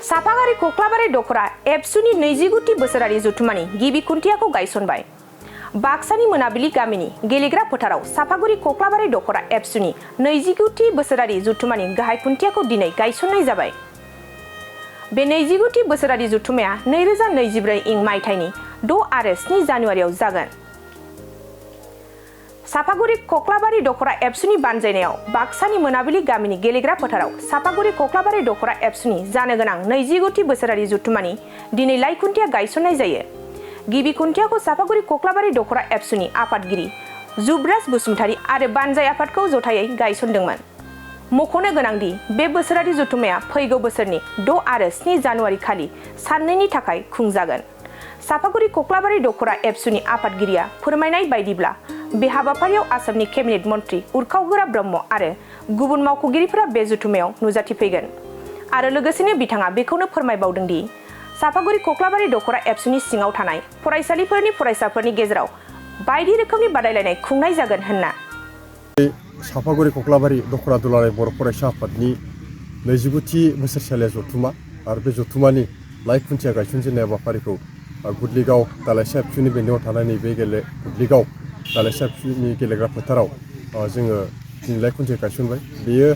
साफागुरि कक्लाबारि दख'र एबसुनि 29थि बोसोरारि जथुम्मानि गिबि खुन्थियाखौ गायसनबाय। बाक्सानि मोनाबिलि गामिनि गेलेग्रा फोथाराव साफागुरि कक्लाबारि दख'र एबसुनि 29थि बोसोरारि जथुम्मानि गाहाय खुन्थियाखौ दिनै गायसननाय जाबाय। बे 29थि बोसोरारि जथुम्माया 2024 इं मायथाइनि 6 आरो 7 जानुवारियाव जागोन। साफागुरि कक्लाबारि दख'र एबसुनि बानजायनायाव बाक्सानि मोनाबिलि गामिनि गेलेग्रा फोथाराव साफागुरि कक्लाबारि दख'र एबसुनि जानो गोनां 29थि बोसोरारि जथुम्मानि दिनै लाइ खुन्थिया गायसननाय जायो। गिबि खुन्थियाखौ साफागुरि कक्लाबारि दख'र एबसुनि आफादगिरि जुबराज बसुमतारी आरो बानजाय आफादखौ जथायै गायसनदोंमोन। मख'नो गोनांदि बे बोसोरारि जथुम्माया फैगौ बोसोरनि 6 आरो 7 जानुवारि खालि साननैनि थाखाय खुंजागोन। साफागुरि कक्लाबारि दख'र एबसुनि आफादगिरिया फोरमायनाय बायदिब्ला बे हाबाफारियाव आसामनि केबिनेट मन्त्रि उरखाव ब्रह्म आरो गुबुन मावख'गिरिफोरा बे जथुम्मायाव नुजाथिफैगोन आरो लोगोसेनो बिथाङा बेखौनो फोरमायबावदों दि साफागुरि कक्लाबारि दख'र एबसुनि सिङाव थानाय फरायसालिफोरनि फरायसाफोरनि गेजेराव बायदि रोखोमनि बादायलायनाय खुंनाय जागोन होनना। साफागुरि कक्लाबारि दख'र दुलाराय बर' फरायसा आफादनि 29थि बोसोरसालिया जथुम्मा आरो बे जथुम्मानि लाइ खुन्थिया गायसनजेननाय हाबाफारिखौ गुदलिगाव दालाइसा एबसुनि बेन्दोङाव थानाय नैबे गुदलिगाव दालाइसा एबसुनि गेलेग्रा फोथाराव जोङो दिनै लाइ खुन्थिया गायसनबाय। बेयो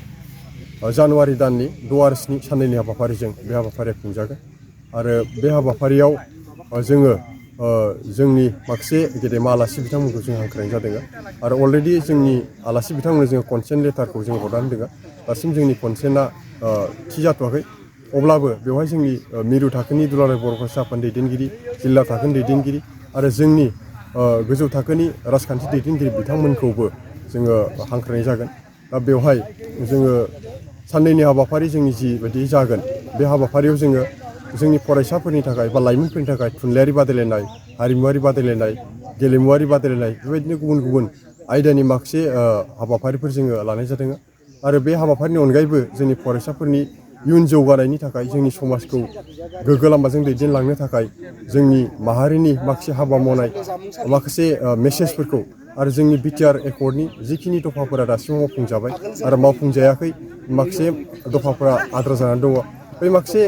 जानुवारि दाननि 6 आरो 7 साननैनि हाबाफारिजों बे हाबाफारिया खुंजागोन आरो बे हाबाफारियाव जोङो जोंनि माखासे गेदेमा आलासि बिथांमोनखौ जों हांख्रायनाय जादों आरो अलरेडि जोंनि आलासि बिथांमोननो जोङो कनसेन्ट लेटारखौ जों हरनानै दोङो। दासिम जोंनि कनसेन्टआ थि जाथ'वाखै। अब्लाबो बेवहाय जोंनि मिरु थाखोनि दुलाराय बर' फरायसा आफादनि दैदेनगिरि, जिल्ला थाखोनि दैदेनगिरि आरो जोंनि गोजौ थाखोनि राजखान्थि दैदेनगिरि बिथांमोनखौबो जोङो हांख्रायनाय जागोन। दा बेवहाय जोङो साननैनि हाबाफारि जोंनि जिबायदि जागोन बे हाबाफारियाव जोङो जोंनि फरायसाफोरनि थाखाय बा लाइमोनफोरनि थाखाय थुनलाइयारि बादायलायनाय, हारिमुवारि बादायलायनाय, गेलेमुवारि बादायलायनाय बेबायदिनो गुबुन गुबुन आयदानि माखासे हाबाफारिफोर जोङो लानाय जादों आरो बे हाबाफारिनि अनगायैबो जोंनि फरायसाफोरनि इयुन जौगानायनि थाखाय जोंनि समाजखौ गोग्गो लामाजों दैदेनलांनो थाखाय जोंनि माहारिनि माखासे हाबा मावनाय माखासे मेसेजफोरखौ आरो जोंनि बिटिआर एकर्डनि जिखिनि दफाफोरा दासिमाव मावफुंजाबाय आरो मावफुंजायाखै माखासे दफाफोरा आद्रा जानानै दङ, बै माखासे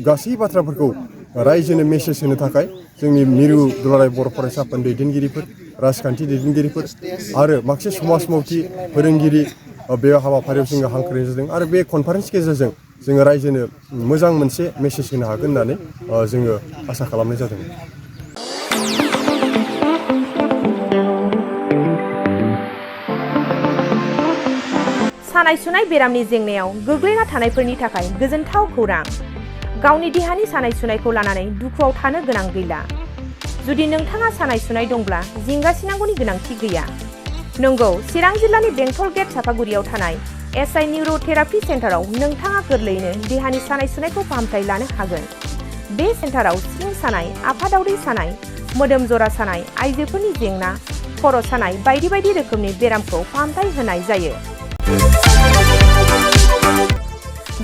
गासै बाथ्राफोरखौ रायजोनो मेसेज होनो थाखाय जोंनि मिरु दुलाराय बर' फरायसा आफादनि दैदेनगिरिफोर, राजखान्थि दैदेनगिरिफोर आरो माखासे समाज मावथि फोरोंगिरि बे हाबाफारियाव जोङो हांख्रायनाय जादों आरो बे कनफारेन्स गेजेरजों जोङो रायजोनो मोजां मोनसे मेसेज होनो हागोन होननानै जोङो आसा खालामनाय जादों। सानाय सुनाय बेरामनि जेंनायाव गोग्लैना थानायफोरनि थाखाय गोजोनथाव खौरां। गावनि देहानि सानाय सुनायखौ लानानै दुखुआव थानो गोनां गैला। जुदि नोंथाङा सानाय सुनाय दंब्ला जिंगासिनांगौनि गोनांथि गैया। नंगौ, चिरां जिल्लानि बेंटल गेट साफागुरियाव थानाय एसआइ निउर'थेरापि सेन्टाराव नोंथाङा गोरलैयैनो देहानि सानाय सुनायखौ फाहामथाय लानो हागोन। बे सेन्टाराव सिं सानाय, आफादावदै सानाय, मोदोम जरा सानाय, आइजोफोरनि जेंना, खर' सानाय बायदि बायदि रोखोमनि बेरामखौ फाहामथाय होनाय जायो।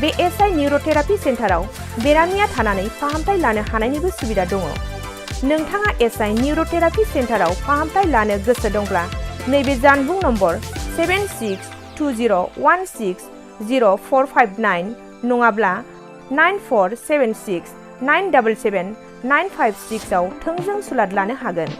बे एसआइ निउर'थेरापि सेन्टाराव बेरामिया थानानै फाहामथाय लानो हानायनिबो सुबिदा दङ। नोंथाङा एसआइ निउर'थेरापि सेन्टाराव फाहामथाय लानो गोसो दंब्ला नैबे जानबुं नम्बर 7620160459 नङाब्ला 9476977956 आव थोंजों सुलाद लानो हागोन।